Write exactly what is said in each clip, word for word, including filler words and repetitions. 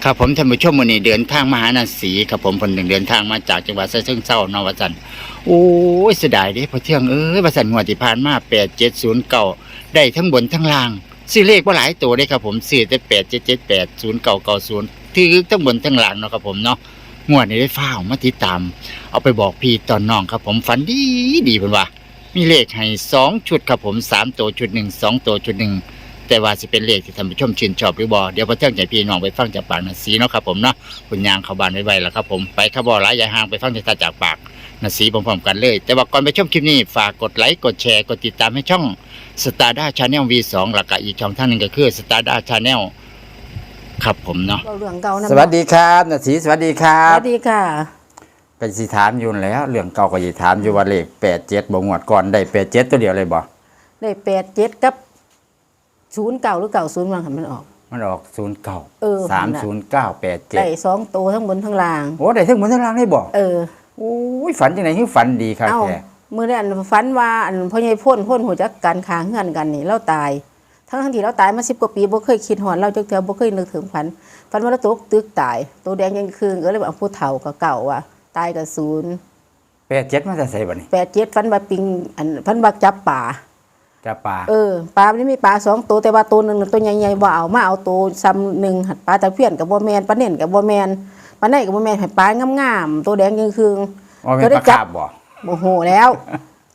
ครับผม ท่านผู้ชม มื้อนี้เดินทางมาหานาสีครับผม เพิ่นเดินทางมาจากจังหวัดฉะเชิงเทราเนาะ ว่าซั่น โอ้ย เสียดายเด้พ่อเทืองเอ้ย ว่าซั่น งวดที่ผ่านมา แปดเจ็ดศูนย์เก้า ได้ทั้งบนทั้งล่าง ซื้อเลขบ่หลายตัวเด้ครับผม ซื้อแต่ แปดเจ็ดเจ็ดแปด ศูนย์เก้าเก้าศูนย์ ถืกทั้งบนทั้งล่างเนาะครับผมเนาะ งวดนี้ได้ฟ้าวมาติดตาม เอาไปบอกพี่ตอนน้องครับผม ฝันดีดีเพิ่นว่า มีเลขให้สองชุดครับผม สามตัวชุดหนึ่ง สองตัวชุดหนึ่ง แต่ว่าสิเป็นเลขที่ท่านผู้ชมชื่นชอบหรือบ่ เดี๋ยวพ่อเทืองจะให้พี่น้องไปฟังจากปากนาสีเนาะครับผมเนาะ เพิ่นย่างเข้าบ้านไวๆแล้วครับผม ไปครับ บ่หลายอย่าห่าง ไปฟังชัดๆจากปากนาสีพร้อมๆกันเลย แต่ว่าก่อนไปชมคลิปนี้ ฝากกดไลค์ กดแชร์ กดติดตามให้ช่อง Stada Channel วีสอง แล้วก็อีกช่องทางหนึ่งก็คือ Stada Channel ครับผมเนาะ เว้าเรื่องเก่านำ สวัสดีครับนาสี สวัสดีครับ สวัสดีค่ะ ก็สิถามอยู่นั่นแหล้ว เรื่องเก่าก็สิถามอยู่ว่าเลข แปดเจ็ด บ่ งวดก่อนได้ แปดเจ็ด ตัวเดียวเลยบ่ ได้ แปดเจ็ด กับ ศูนย์เก้า หรือ เก้าศูนย์ ว่าหั่นมันออก มันออก ศูนย์เก้า เออ สามศูนย์เก้าแปดเจ็ด ได้สองตัวทั้งบนทั้งล่าง โอ้ ได้ทั้งบนทั้งล่างเลยบ่ เออ โอ้ย ฝันจังได๋คือฝันดีคัก เอ้า แท้ มื้อนั้นฝันว่าอันพ่อใหญ่พล คนฮู้จักกัน ข้างเฮือนกันนี่ ลาวตาย ทั้งๆที่ลาวตายมาสิบกว่าปี บ่เคยคิดฮอดลาวจักเทื่อ บ่เคยนึกถึงฝัน ฝันว่าลาวตกตึกตาย โตแดงยังคืง ก็เลยว่าผู้เฒ่าก็เก้า ว่า ตายก็ศูนย์ แปดเจ็ด มาแต่ไสบัดนี้ แปดเจ็ด ฝันว่าปิง อัน ฝันว่าจับปลา จับปลา เออ ปลามันมีปลาสองตัว แต่ว่าตัวหนึ่งน่ะตัวใหญ่ๆ บ่เอา มาเอาตัวซ้ำหนึ่งหั่น ปลาตะเพียนก็บ่แม่น ปลาเน่นก็บ่แม่น ปลาในก็บ่แม่น ให้ปลางามๆ ตัวแดงยังคืง อ๋อ แม่น ก็ได้ ปลา จับ คาบบ่ บ่ฮู้แล้ว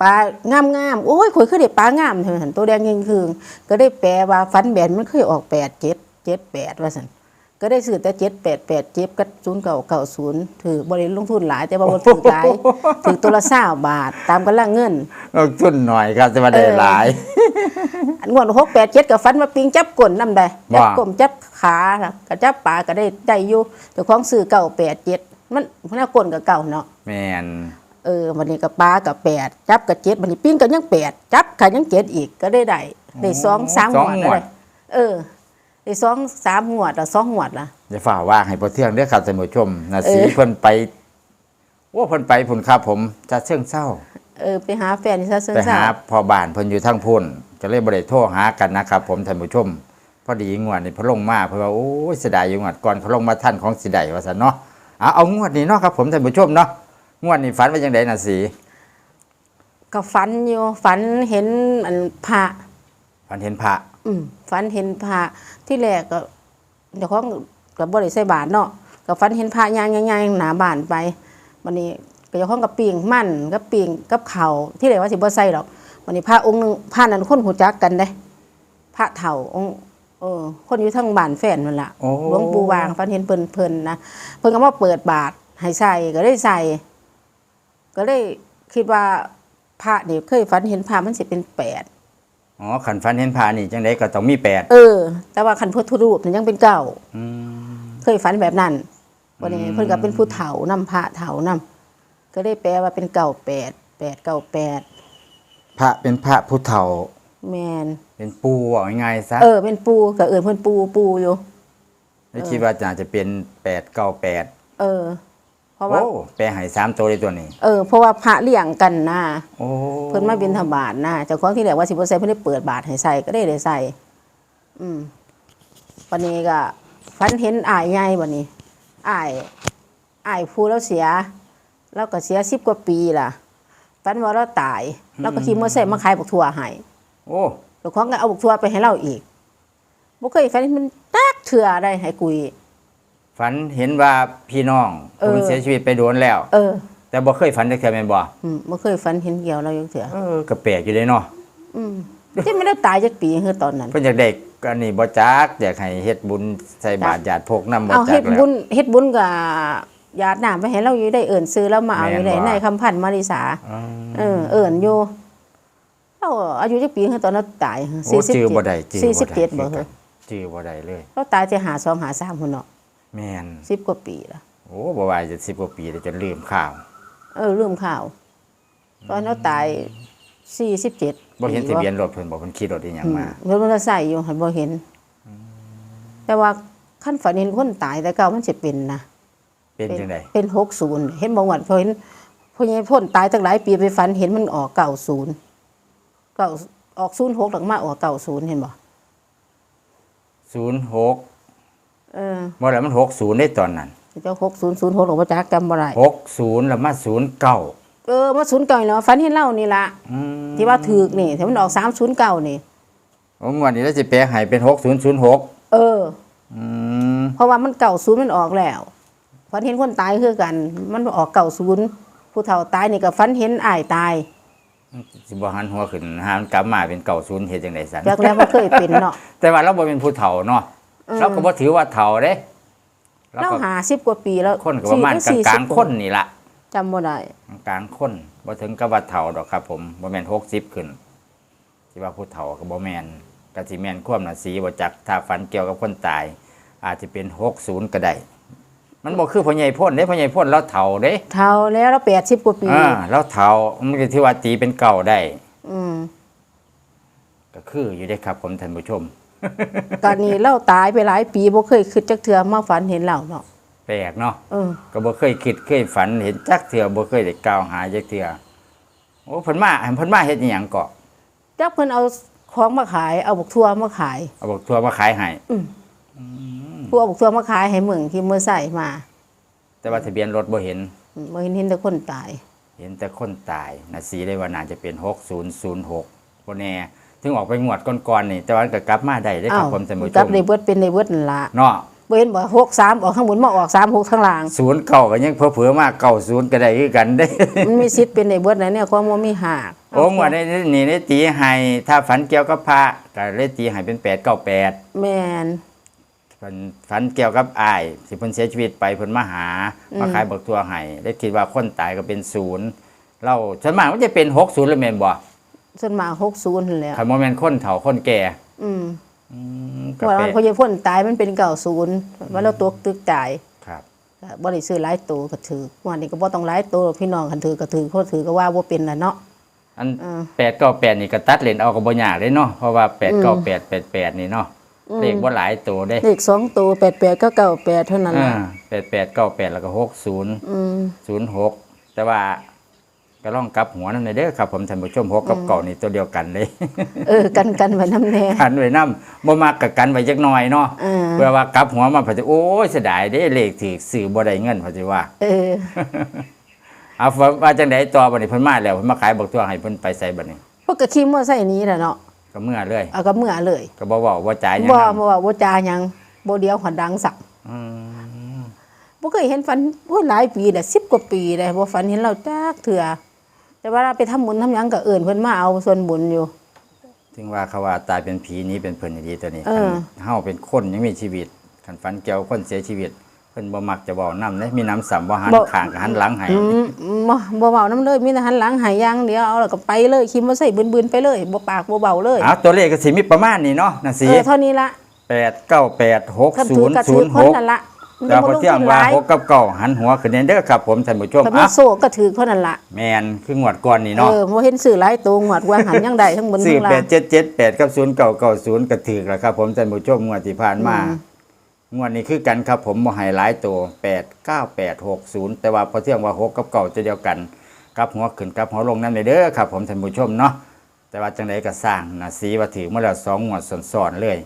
ปลางามๆ โอ้ย ข่อยคือได้ปลางามเท่านั้น ตัวแดงยังคืง ก็ได้แปลว่าฝันแบบมันเคยออก แปดเจ็ด เจ็ดแปด ว่าซั่น ก็ได้ซื้อแต่ เจ็ดแปดแปดเจ็ด กับ ศูนย์เก้าเก้าศูนย์ ถืก บ่ได้ลงทุนหลาย แต่ว่าบ่ถืกหลาย ถืกตัวละซาวบาท ตามกำลังเงิน ลงทุนหน่อยครับ แต่ว่าได้ เออ หลาย อันงวด หกแปดเจ็ด ก็ฝันว่าปิงจับก้นนำได้ บ่ จับก้นจับขา ก็จับปลาก็ได้ ได้อยู่ เจ้าของซื้อ เก้าแปดเจ็ด มัน หัวหน้าก้นก็เก้าเนาะ แม่น เออ บัดนี้ก็ปลาก็แปด จับก็เจ็ด บัดนี้ปิงก็ยังแปด จับก็ยังเจ็ดอีก ก็ได้ ได้ ได้ โอ้ สองสาม สอง งวด งวด แล้ว เออ ได้สองสามงวดละ สองงวดละ อย่าฝ่าว่าให้พ่อเทืองเด้อครับท่านผู้ชม นาสี เออ เพิ่นไป โอ้ เพิ่นไปพุ่นครับผม ฉะเชิงเทรา เออ ไปหาแฟนที่ฉะเชิงเทรา ไปหาพ่อบ้านเพิ่นอยู่ทางพุ่น ก็เลยบ่ได้โทรหากันนะครับผมท่านผู้ชม พอดีงวดนี้เพิ่นลงมา เพิ่นว่า โอ้ย เสียดายอยู่ งวดก่อนเขาลงมาทัน ของสิได้ ว่าซั่นเนาะ เอา เอางวดนี้เนาะครับผมท่านผู้ชมเนาะ งวดนี้ฝันว่าจังไดนาสี ก็ฝันอยู่ ฝันเห็นอันพระ ฝันเห็นพระ อืม ฝันเห็นพระ ที่แรกก็ เจ้าของก็บ่ได้ใส่บาตรเนาะ ก็ฝันเห็นพระย่างๆๆหน้าบ้านไป บัดนี้ก็เจ้าของก็ปิ้งมันกับปิ้งกับข้าว ที่แรกว่าสิบ่ใส่ดอก บัดนี้พระองค์หนึ่ง พระนั้นคนรู้จักกันเด้ พระเฒ่าองค์ เออ คนอยู่ทางบ้านแฟนนั่นล่ะ โอ้ หลวงปู่วาง ฝันเห็นเพิ่น เพิ่นนะ เพิ่นก็มาเปิดบาตรให้ใส่ ก็ได้ใส่ ก็เลยคิดว่าพระนี่ เคยฝันเห็นพระมันสิเป็นแปด อ๋อ คันฝันเห็นพระนี่จังใดก็ต้องมีแปด เออ แต่ว่าคันพุทธรูปนี่ยังเป็นเก้า อืม เคยฝันแบบนั้น บัดนี้ อืม เพิ่นก็เป็นผู้เฒ่านำ พระเฒ่านำ ก็เลยแปลว่าเป็นเก้าแปด แปดเก้าแปด พระเป็นพระผู้เฒ่า แม่น เป็นปู่ เว้าง่ายๆซะ เออ เป็นปู่ ก็เอิ้นเพิ่นปู่ ปู่อยู่ แล้วคิดว่าน่าจะเป็นแปดเก้าแปด เออ เพราะว่า โอ้ แปลให้สามตัวเลยตัวนี้ เออ เพราะว่าพระเรียงกันนะ โอ้ เพิ่นมาบิณฑบาตนะ เจ้าของที่แรกว่าสิบ่ใส่ เพิ่นได้เปิดบาตรให้ใส่ ก็ได้ได้ใส่ อืม บัดนี้ก็ฝันเห็นอ้ายใหญ่บัดนี้ อ้าย อ้ายผู้ลาวเสีย ลาวก็เสียสิบกว่าปีล่ะ ฝันว่าลาวตาย ลาวก็ขี่มอเตอร์ไซค์มาขายบักถั่วให้ โอ้ เจ้าของก็เอาบักถั่วไปให้ลาวอีก บ่เคยฝันเห็นมันจักเทื่อใด ให้กุย ฝันเห็นว่าพี่น้อง เออ เพิ่นเสียชีวิตไปโดนแล้ว เออ แต่บ่เคยฝันจักเทื่อแม่นบ่ อืม บ่เคยฝันเห็นเกี่ยวลาวจักเทื่อ เออ ก็แปลกอยู่เด้เนาะ อืม ที่มันได้ตายจักปีคือตอนนั้น เพิ่นอยากได้อันนี้บ่จัก อยากให้เฮ็ดบุญใส่บาตร จ้ะ ญาติโภคนำบ่ เอา จัก เฮ็ด แล้ว บุญ เฮ็ดบุญก็หยาดน้ำไปให้ลาวอยู่ได้ เอิ้นชื่อลาวมาเอาอยู่ได้ แม่นบ่ นายคำพันธ์ มาริสา อืม เออ เอิ้นอยู่ ลาวอายุจักปีคือตอนลาวตาย โอ้ สี่สิบเจ็ด จื่อบ่ได้ จื่อบ่ได้ สี่สิบเจ็ด บ่ คือกัน เหรอ จื่อบ่ได้เลย ลาวตายแต่ห้าสอง ห้าสามพุ้นเนาะ แม่น สิบกว่าปีละ โอ้ บ่ว่าจะสิบกว่าปีแล้วจนลืมข่าว เออ ลืมข่าว ตอนลาวตาย สี่สิบเจ็ด บ่เห็น ปี ทะเบียนรถเพิ่นบ่ เพิ่นขี่รถอีหยังมา อืม รถมอเตอร์ไซค์อยู่ หั้นบ่เห็น อืม แต่ว่าคันฝันเห็นคนตายแต่เก่ามันสิเป็นนะ เป็นจั่งใด เป็น หกศูนย์ เห็นบ่ งวดพอเห็น พ่อใหญ่พลตายตั้งหลายปี ไปฝันเห็นมันออก เก้าศูนย์ เก้า ออก ศูนย์หก แล้วก็มาออก เก้าศูนย์ เห็นบ่ ศูนย์หก เออ บ่แล้วมันหกศูนย์ได้ตอนนั้น เจ้าหกศูนย์ศูนย์หก หรือว่าจักจำบ่ได้ หกศูนย์ แล้วมาศูนย์เก้า เออ มาศูนย์เก้านี่แหละ ฝันเห็นเล่านี่ละ อืม ที่ว่าถืกนี่ ที่มันออกสามศูนย์เก้านี่ โอ้ งวดนี้เราสิแปลให้เป็นหกศูนย์ศูนย์หก เออ อืม เพราะว่ามันเก้าศูนย์มันออกแล้ว ฝันเห็นคนตายคือกัน มันออกเก้าศูนย์ ผู้เฒ่าตายนี่ก็ฝันเห็นอ้ายตาย สิบ่หันหัวขึ้น หามันกลับมาเป็นเก้าศูนย์ เฮ็ดจั่งใด๋ซั่น จักแล้ว บ่เคยเป็นเนาะ แต่ว่าเราบ่เป็นผู้เฒ่าเนาะ เออ เราก็บ่ถือว่าเฒ่าเด้ เราก็ เราห้าสิบกว่าปีแล้ว คนก็ประมาณ สี่หรือสี่สิบ กลางๆคนนี่ล่ะ จำบ่ได้ กลางๆคน บ่ถึงกับว่าเฒ่าดอกครับผม บ่แม่นหกสิบขึ้น สิว่าผู้เฒ่าก็บ่แม่น ก็สิแม่นความน่ะ สีบ่จัก ถ้าฝันเกี่ยวกับคนตาย อาจจะเป็นหกศูนย์ก็ได้ มันบ่คือพ่อใหญ่พลเด้ พ่อใหญ่พลลาวเฒ่าเด้ เฒ่าแล้ว ลาวแปดสิบกว่าปี อ่า ลาวเฒ่า มันก็ถือว่าตีเป็นเก้าได้ อืม ก็คืออยู่เด้ครับผมท่านผู้ชม ก็นี่ลาวตายไปหลายปี บ่เคยคิดจักเทื่อมาฝันเห็นลาวเนาะ แปลกเนาะ เออ ก็บ่เคยคิดเคยฝันเห็นจักเทื่อ บ่เคยได้กล่าวหาจักเทื่อ โอ้ เพิ่นมา เพิ่นมาเฮ็ดอิหยังเกาะ จักเพิ่นเอาของมาขาย เอาบักถั่วมาขาย เอาบักถั่วมาขายให้ อืม อืม ผู้เอาบักถั่วมาขายให้เมืองที่เมืองไซมา แต่ว่าทะเบียนรถบ่เห็น อืม บ่เห็น เห็นแต่คนตาย เห็นแต่คนตายนะ สีเลยว่าน่าจะเป็นหกศูนย์ศูนย์หก บ่แน่ ถึงออกไปงวดก่อนๆนี่ แต่ว่ามันก็กลับมาได้เด้ครับ อ้าว ผมท่านผู้ชม กลับได้เบิดเป็นได้เบิดนั่นล่ะ เนาะ บ่เห็นบ่ หกสาม ออกข้างบนมาออกสามหกข้างล่าง ศูนย์เก้าก็ยังเผลอๆมาเก้าศูนย์ก็ได้คือกันเด้ มันมีสิทธิ์เป็นได้เบิดนะเนี่ย ความบ่มีหาก โอ้ งวดนี้นี่ได้ตีให้ ถ้าฝันเกี่ยวกับพระก็เลยตีให้เป็นแปดเก้าแปด แม่น ฝัน ฝันเกี่ยวกับอ้ายที่เพิ่นเสียชีวิตไป เพิ่นมาหา อืม มาขายบักถั่วให้ ได้คิดว่าคนตายก็เป็นศูนย์ เราส่วนมากมันจะเป็นหกศูนย์เลยแม่นบ่ ส่วนมากหกศูนย์นั่นแหละ คันบ่แม่นคนเฒ่าคนแก่ อืม อืม ก็ ว่า แปลก พ่อใหญ่พลตายมันเป็นเก้าศูนย์ ว่าเราตกตึกตาย ครับ ก็บ่ได้ซื้อหลายโตก็ถืก งวดนี้ก็บ่ต้องหลายโต พี่น้องคันถืกก็ถืก บ่ถืกก็ว่าบ่เป็นล่ะเนาะ อัน เออ แปดเก้าแปดนี่ก็ตัดเล่นเอาก็บ่ยากเด้เนาะ เพราะว่า อืม แปดเก้าแปด แปดแปด นี่เนาะ อืม เลขบ่หลายโตเด้ เลขสองโต แปดแปด กับ เก้าแปด เท่านั้นล่ะ อ่า แปดแปด เก้าแปด แล้วก็ หกศูนย์ อืม ศูนย์หก แต่ว่าก็ลองกลับหัวนำเด้อครับผมท่านผู้ชม หก กับ อืม เก้า นี่ตัวเดียวกันเลย เออ กัน กันไว้นำแน่ กันไว้นำ บ่มักก็กันไว้จักหน่อยเนาะ เออ เพื่อว่ากลับหัวมา เพิ่นสิ โอ้ย เสียดายเด้ เลขถืก ซื้อบ่ได้เงิน เพิ่นสิว่า เออ เอา ว่าจั่งใดต่อบัดนี้ เพิ่นมาแล้ว เพิ่นมาขายบักถั่วให้ เพิ่นไปไสบัดนี้ เพิ่นก็ขี่มอเตอร์ไซค์หนีล่ะเนาะ ก็เมือเลย เอาก็เมือเลย ก็บ่เว้าบ่จาหยัง บ่ นำ บ่เว้าบ่จาหยัง บ่เดียวหันดังสัก อืม บ่เคยเห็นฝัน โอ้ย หลายปีแล้ว สิบกว่าปีแล้ว บ่ฝันเห็นลาวจักเทื่อ แต่ว่าไปทำบุญทำหยังก็เอิ้นเพิ่นมาเอาส่วนบุญอยู่ ถึงว่าเขาว่าตายเป็นผีหนีเป็นเพิ่นอีหลีตัวนี้ เออ คันเฮาเป็นคนยังมีชีวิต คันฝันเกี่ยวคนเสียชีวิต เพิ่นบ่มักจะเว้านำเด้ มีหนำซ้ำบ่หัน บ่ ข้างก็หันหลังให้ อืม บ่ บ่เว้านำเลย มีแต่หันหลังให้อย่างเดียว เอาแล้วก็ไปเลย ขี่มอเตอร์ไซค์บึนๆไปเลย บ่ปากบ่เว้าเลย เอา ตัวเลขก็สิมีประมาณนี้เนาะ นั่นสิ เออ เท่านี้ละ แปดเก้าแปด หกศูนย์ศูนย์หก คันถืกก็ถืกคนนั่นละ แล้วพอเที่ยงว่า มันจะบ่ลงทุนหลาย หกกับเก้า หันหัวขึ้นเด้อครับผมท่านผู้ชม ถ้ามี อ่ะ โชคก็ถืกเท่านั้นละ แม่น คืองวดก่อนนี่เนาะ เออ บ่เห็นซื้อหลายโต งวดว่าหันยังได้ทั้งบน ซื้อ ทั้งล่าง แปดเจ็ดเจ็ดแปด กับ ศูนย์เก้าเก้าศูนย์ ก็ถืกแล้วครับผมท่านผู้ชม งวดที่ผ่านมา อืม งวดนี้คือกันครับผม บ่ให้หลายโต แปดเก้าแปด หกศูนย์ แต่ว่าพอเที่ยงว่า หกกับเก้า จะเดียวกัน กลับหัวขึ้นกลับหัวลงนำเด้อครับผมท่านผู้ชมเนาะ แต่ว่าจั่งใดก็ซ่างนะ สีว่าถืกมาแล้วสองงวดซ้อนๆเลย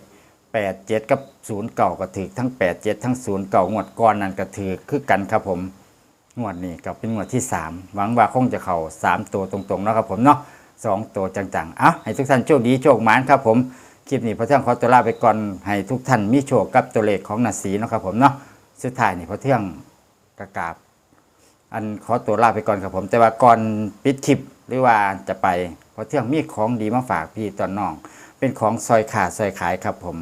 แปดเจ็ด กับ ศูนย์เก้า ก็ถืกทั้ง แปดเจ็ด ทั้ง ศูนย์เก้า งวดก่อนนั่นก็ถืกคือกันครับผม งวดนี้ก็เป็นงวดที่สาม หวังว่าคงจะเข้าสามตัวตรงๆเนาะครับผมเนาะ สองตัวจังๆ เอ้า ให้ทุกท่านโชคดีโชคหมานครับผม คลิปนี้พอเที่ยงขอตัวลาไปก่อน ให้ทุกท่านมีโชคกับตัวเลขของนาสีเนาะครับผมเนาะ สุดท้ายนี่พอเที่ยงก็กราบ อันขอตัวลาไปก่อนครับผม แต่ว่าก่อนปิดคลิปหรือว่าจะไป พอเที่ยงมีของดีมาฝากพี่ตอนน้อง เป็นของซอยค้าซอยขายครับผม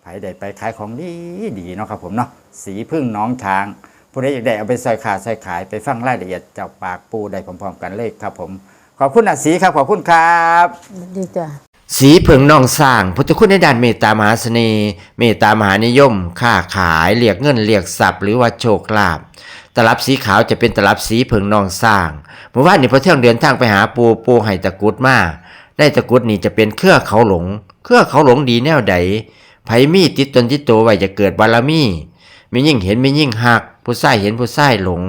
ไผได้ไปขายของดีดีเนาะครับผมเนาะ สีพึ่งหนองช้าง ผู้ใดอยากได้เอาไปซอยค้าซอยขาย ไปฟังรายละเอียดจากปากปู่ได้พร้อมๆกันเลยครับผม ขอบคุณนาสีครับ ขอบคุณครับ ดีจ้ะ สีเผิงนองสร้าง พุทธคุณในด้านเมตตามหาเสน่ห์ เมตตามหานิยม ค้าขาย เรียกเงินเรียกทรัพย์ หรือว่าโชคลาภ ตลับสีขาวจะเป็นตลับสีเผิงนองสร้าง เมื่อวานนี้พอเที่ยงเดินทางไปหาปู่ ปู่ให้ตะกรุดมา ในตะกรุดนี่จะเป็นเครือเขาหลง เครือเขาหลงดีแนวใด ไผมีติดตนติดตัวไว้จะเกิดบารมี แม่ยิ่งเห็นแม่ยิ่งฮัก ผู้ชายเห็นผู้ชายหลง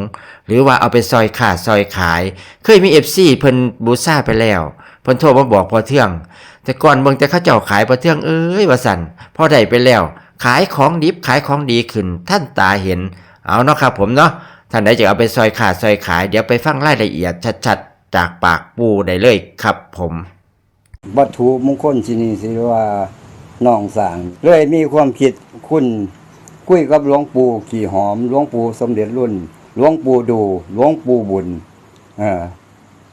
หรือว่าเอาไปซอยค้าซอยขาย เคยมี เอฟซี เพิ่นบูชาไปแล้ว เพิ่นโทรมาบอกพ่อเทือง แต่ก่อนเบิ่งแต่เขาเจ้าขาย พ่อเทืองเอ้ย ว่าซั่น พอได้ไปแล้ว ขายของดิบขายของดีขึ้นทันตาเห็น เอาเนาะครับผมเนาะ ท่านใดจะเอาไปซอยค้าซอยขาย เดี๋ยวไปฟังรายละเอียดชัดๆ จากปากปู่ได้เลยครับผม วัตถุมงคลที่นี่สิว่าน้องสร้าง เลยมีความคิดคุณคุยกับหลวงปู่ขี้หอม หลวงปู่สมเด็จรุ่น หลวงปู่ดู หลวงปู่บุญ เอ่อ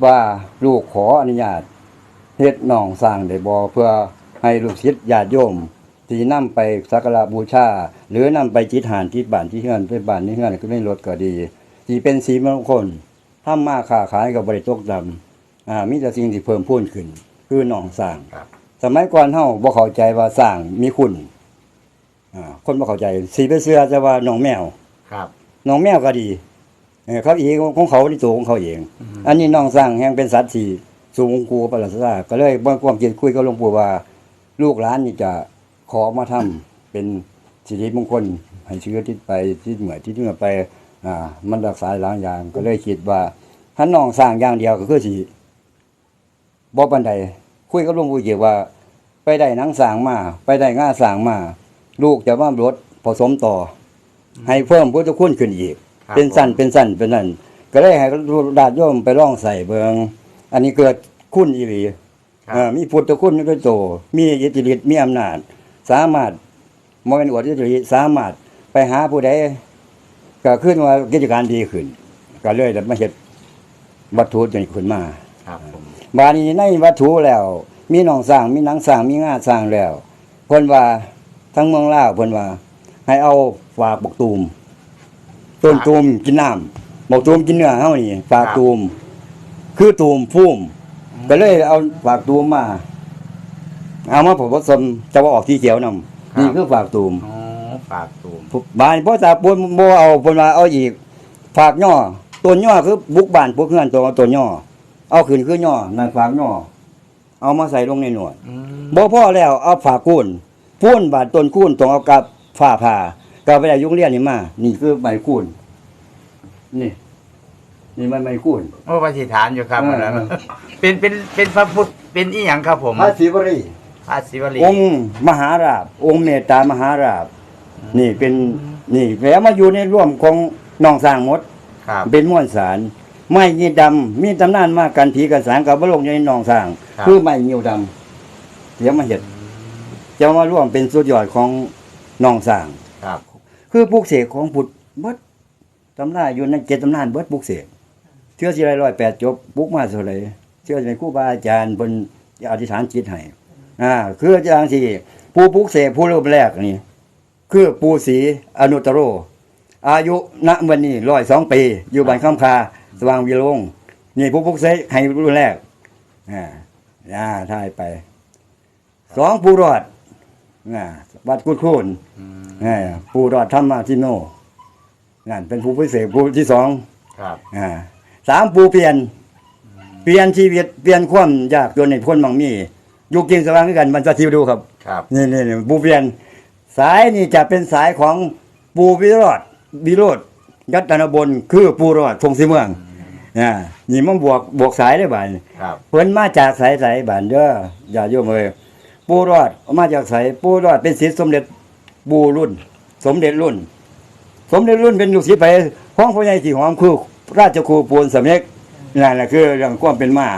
ว่าลูกขออนุญาตเฮ็ดน้องสร้างได้บ่ เพื่อให้ลูกศิษย์ญาติโยมที่นำไปสักการะบูชา หรือนำไปติดฮ้านติดบ้านติดเฮือน ไปบ้านในเฮือนก็ในรถก็ดี ที่เป็นสิริมงคล ทำมาค้าขายก็บ่ได้ตกต่ำ อ่า มีแต่สิ่งที่เพิ่มพูนขึ้น คือน้องสร้าง ครับ สมัยก่อนเฮาบ่เข้าใจว่าสร้างมีคุณ อ่า คนบ่เข้าใจ สิไปเชื่อแต่ว่าน้องแมว ครับ น้องแมวก็ดี เออ เขาเองของเขาในตัวของเขาเอง อืม อันนี้น้องสร้างแฮงเป็นสัตว์ที่สูงกว่าปรัสราชา ก็เลยบ่ความคิดคุยกับหลวงปู่ว่า ลูกหลานนี่จะขอมาทำเป็นสิริมงคล ให้ชื่อติดไป ติดเมื่อยติดเมื่อยไป อ่า มันรักษาหลายอย่าง ก็เลยคิดว่า ถ้าน้องสร้างอย่างเดียวก็คือสิ บ่ปานใด คุยกับหลวงปู่เจียกว่า ไปได้หนังสร้างมา ไปได้งาสร้างมา ลูกจะมาบดผสมต่อ อืม ให้เพิ่มพุทธคุณขึ้นอีก ครับ เป็นสั้น ผม เป็นสั้น เป็นนั่น ก็เลยให้ญาติโยมไปลองใส่เบิ่ง อันนี้เกิดคุณอีหลี ครับ เอ่อ มีพุทธคุณอยู่ในตัว มีอิทธิฤทธิ์ มีอำนาจ สามารถ บ่แม่นอวดอิทธิฤทธิ์ สามารถไปหาผู้ใด ก็ขึ้นว่ากิจการดีขึ้น ก็เลยได้มาเฮ็ดวัตถุตัวนี้ขึ้นมา ครับผม บาดนี้ในวัตถุแล้ว มีน้องสร้าง มีหนังสร้าง มีงาสร้างแล้ว เพิ่นว่าทางเมืองลาวเพิ่นว่า ให้เอาฝากบักตูม ต้นตูมกินน้ำ บักตูมกินเนื้อเฮานี่ ฝาก ครับ ตูม คือตูมภูมิ อืม ก็เลยเอาฝากตูมมา เอามาผสม แต่ว่าออกสีเขียวนำ ครับ นี่คือฝากตูม อ๋อ ฝากตูม บาดนี้พอตาปูนบ่เอา เพิ่นว่าเอาอีก ฝากย่อ ต้นย่อคือบุกบ้านปลูกเฮือน ตัวต้นย่อ เอาขึ้นคือหญ้อ นั่นฝากหญ้อ เอามาใส่ลงในหนวด อืม บ่พอแล้ว เอาฝากคูน ปูนบาดต้นคูนต้องเอากับฝ้าผ่า ก็เอาไปได้ยุงเลียนนี่มา นี่คือใบคูน นี่ นี่มันใบคูน โอ้ ปฏิฐานอยู่ครับ เออ อันนั้น เป็น เป็น เป็นพระพุทธ เป็นอีหยังครับผม พระศิวลี พระศิวลี องค์มหาราบ องค์เมตตามหาราบ นี่เป็น นี่แล้วมาอยู่ในร่วมของน้องสร้างหมด ครับ เป็นมวลสาร ไม้ยีดดำ มีตำนานมากันผีกันสางกับบ่ลงอยู่ในน้องสร้าง ครับ คือไม้งิ้วดำ เดี๋ยวมาเฮ็ด อืม จะมาร่วมเป็นสุดยอดของน้องสร้าง ครับ คือปลุกเสกของพุทธเบิด ตำราอยู่ในเจ็ดตำนานเบิดปลุกเสก เทื่อสิได้ร้อยแปดจบ ปลุกมาเท่าใด เทื่อสิได้ครูบาอาจารย์เพิ่นอธิษฐานจิตให้ อ่า คือจังซี่ ผู้ปลุกเสกผู้เริ่มแรกนี่ คือปู่ศรีอนุตตโร อายุ ณ มื้อนี้ ร้อยสองปี อยู่บ้านคำคา สว่างวีระวงศ์ นี่ผู้ปลุกเสกให้รุ่นแรก อ่า อ่า ถ่ายไป สอง ปู่รอด นะ วัดกุดคูน อืม เออ ปู่รอดธรรมทิโน นั่นเป็นผู้พิเศษผู้ที่สอง ครับ อ่า สาม ปู่เปลี่ยน อืม เปลี่ยนชีวิต เปลี่ยนความยากจนให้พ้นมั่งมี อยู่กิ่งสว่างคือกัน มันจะทิวดูครับ ครับ นี่ นี่ นี่ ปู่เปลี่ยน สายนี่จะเป็นสายของปู่วิโรจน์ วิโรจน์ รัตนบล คือปู่รอด พงษ์ศรีเมือง อืม อ่า นี่มันบวก บวกสายได้บาดนี้ ครับ เพิ่นมาจากสายใสบาดเด้อ ญาติโยมเอ้ย ปู่รอดมาจากไส ปู่รอดเป็นศิษย์สมเด็จปู่รุ่น สมเด็จรุ่น สมเด็จรุ่นเป็นลูกศิษย์ไผ ของพ่อใหญ่ขี้หอม คือราชครูปูนสำเร็จ นั่นแหละคือเรื่องความเป็นมา